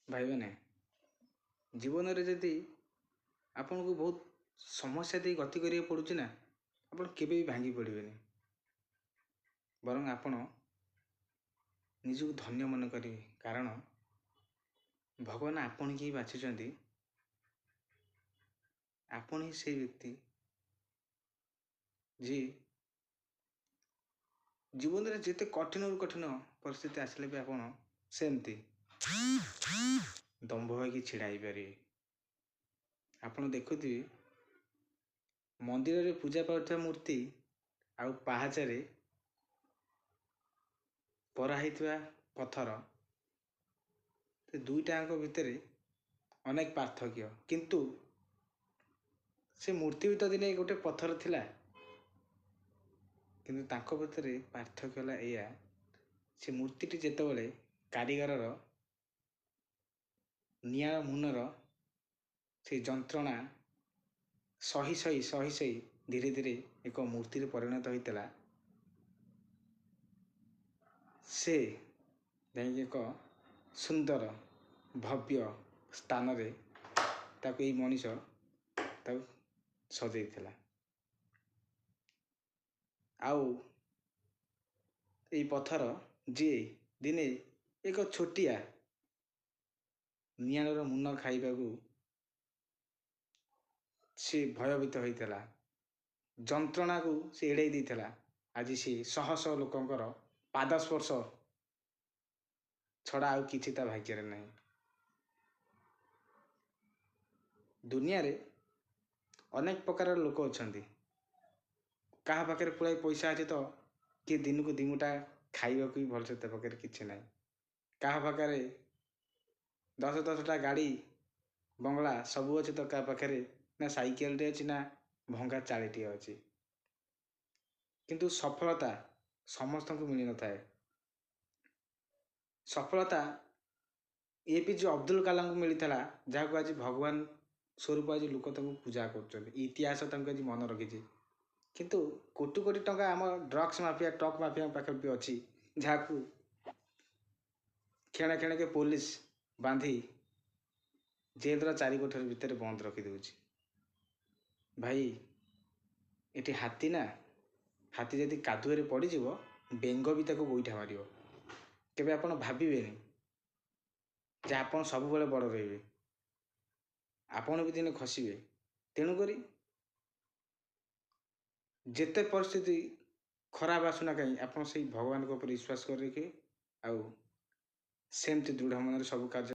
ଭାଇମାନେ, ଜୀବନରେ ଯଦି ଆପଣଙ୍କୁ ବହୁତ ସମସ୍ୟା ଦେଇ ଗତି କରିବାକୁ ପଡ଼ୁଛି ନା, ଆପଣ କେବେ ବି ଭାଙ୍ଗି ପଡ଼ିବେନି, ବରଂ ଆପଣ ନିଜକୁ ଧନ୍ୟ ମନେ କରିବେ। କାରଣ ଭଗବାନ ଆପଣଙ୍କୁ ହିଁ ବାଛିଛନ୍ତି, ଆପଣ ହିଁ ସେଇ ବ୍ୟକ୍ତି ଯିଏ ଜୀବନରେ ଯେତେ କଠିନରୁ କଠିନ ପରିସ୍ଥିତି ଆସିଲେ ବି ଆପଣ ସେମିତି ଦମ୍ଭ ହେଇକି ଛିଡ଼ା ହେଇପାରିବେ। ଆପଣ ଦେଖୁଥିବେ ମନ୍ଦିରରେ ପୂଜା ପାଉଥିବା ମୂର୍ତ୍ତି ଆଉ ପାହାଚରେ ପରା ହେଇଥିବା ପଥର, ସେ ଦୁଇଟାଙ୍କ ଭିତରେ ଅନେକ ପାର୍ଥକ୍ୟ। କିନ୍ତୁ ସେ ମୂର୍ତ୍ତି ବି ତ ଦିନେ ଗୋଟେ ପଥର ଥିଲା, କିନ୍ତୁ ତାଙ୍କ ଭିତରେ ପାର୍ଥକ୍ୟ ହେଲା ଏଇଆ, ସେ ମୂର୍ତ୍ତିଟି ଯେତେବେଳେ କାରିଗରର ନିଆଁ ମୁନର ସେ ଯନ୍ତ୍ରଣା ସହି ସହି ସହି ସହି ଧୀରେ ଧୀରେ ଏକ ମୂର୍ତ୍ତିରେ ପରିଣତ ହୋଇଥିଲା, ସେ ଯାଇକି ଏକ ସୁନ୍ଦର ଭବ୍ୟ ସ୍ଥାନରେ ତାକୁ ଏଇ ମଣିଷ ତାକୁ ସଜେଇଥିଲା। ଆଉ ଏଇ ପଥର ଯିଏ ଦିନେ ଏକ ଛୋଟିଆ ନିଆଁର ମୁନ ଖାଇବାକୁ ସେ ଭୟଭୀତ ହୋଇଥିଲା, ଯନ୍ତ୍ରଣାକୁ ସେ ଏଡ଼େଇ ଦେଇଥିଲା, ଆଜି ସେ ଶହ ଶହ ଲୋକଙ୍କର ପାଦ ସ୍ପର୍ଶ ଛଡ଼ା ଆଉ କିଛି ତା ଭାଗ୍ୟରେ ନାହିଁ। ଦୁନିଆରେ ଅନେକ ପ୍ରକାରର ଲୋକ ଅଛନ୍ତି। କାହା ପାଖରେ ପୁଳାଏ ପଇସା ଅଛି ତ କିଏ ଦିନକୁ ଦୁଇମୁଠା ଖାଇବାକୁ ବି ଭଲସେ ତା ପାଖରେ କିଛି ନାହିଁ। କାହା ପାଖରେ 10 10ଟା ଗାଡ଼ି ବଙ୍ଗଳା ସବୁ ଅଛି ତ କାହା ପାଖରେ ନା ସାଇକେଲଟେ ଅଛି ନା ଭଙ୍ଗା ଚାଳିଟିଏ ଅଛି। କିନ୍ତୁ ସଫଳତା ସମସ୍ତଙ୍କୁ ମିଳିନଥାଏ। ସଫଳତା ଏପିଜେ ଅବଦୁଲ କାଲାମଙ୍କୁ ମିଳିଥିଲା, ଯାହାକୁ ଆଜି ଭଗବାନ ସ୍ୱରୂପ ଆଜି ଲୋକ ତାଙ୍କୁ ପୂଜା କରୁଛନ୍ତି, ଇତିହାସ ତାଙ୍କୁ ଆଜି ମନେ ରଖିଛି। କିନ୍ତୁ କୋଟି କୋଟି ଟଙ୍କା ଆମ ଡ୍ରଗ୍ସ ମାଫିଆ, ଟ୍ରକ୍ ମାଫିଆଙ୍କ ପାଖରେ ବି ଅଛି, ଯାହାକୁ କ୍ଷଣେ କ୍ଷଣକେ ପୋଲିସ ବାନ୍ଧି ଜେଲର 4 କୋଠରୀ ଭିତରେ ବନ୍ଦ ରଖିଦେଉଛି। ଭାଇ, ଏଠି ହାତୀ ନା, ହାତୀ ଯଦି କାଦୁଅରେ ପଡ଼ିଯିବ ବେଙ୍ଗ ବି ତାକୁ ଗୋଇଠା ମାରିବ। କେବେ ଆପଣ ଭାବିବେନି ଯେ ଆପଣ ସବୁବେଳେ ବଡ଼ ରହିବେ, ଆପଣ ବି ଦିନେ ଖସିବେ। ତେଣୁକରି ଯେତେ ପରିସ୍ଥିତି ଖରାପ ଆସୁନା କାହିଁ, ଆପଣ ସେଇ ଭଗବାନଙ୍କ ଉପରେ ବିଶ୍ୱାସ କରି ରଖିବେ ଆଉ ସେମିତି ଦୃଢ଼ ମନରେ ସବୁ କାର୍ଯ୍ୟ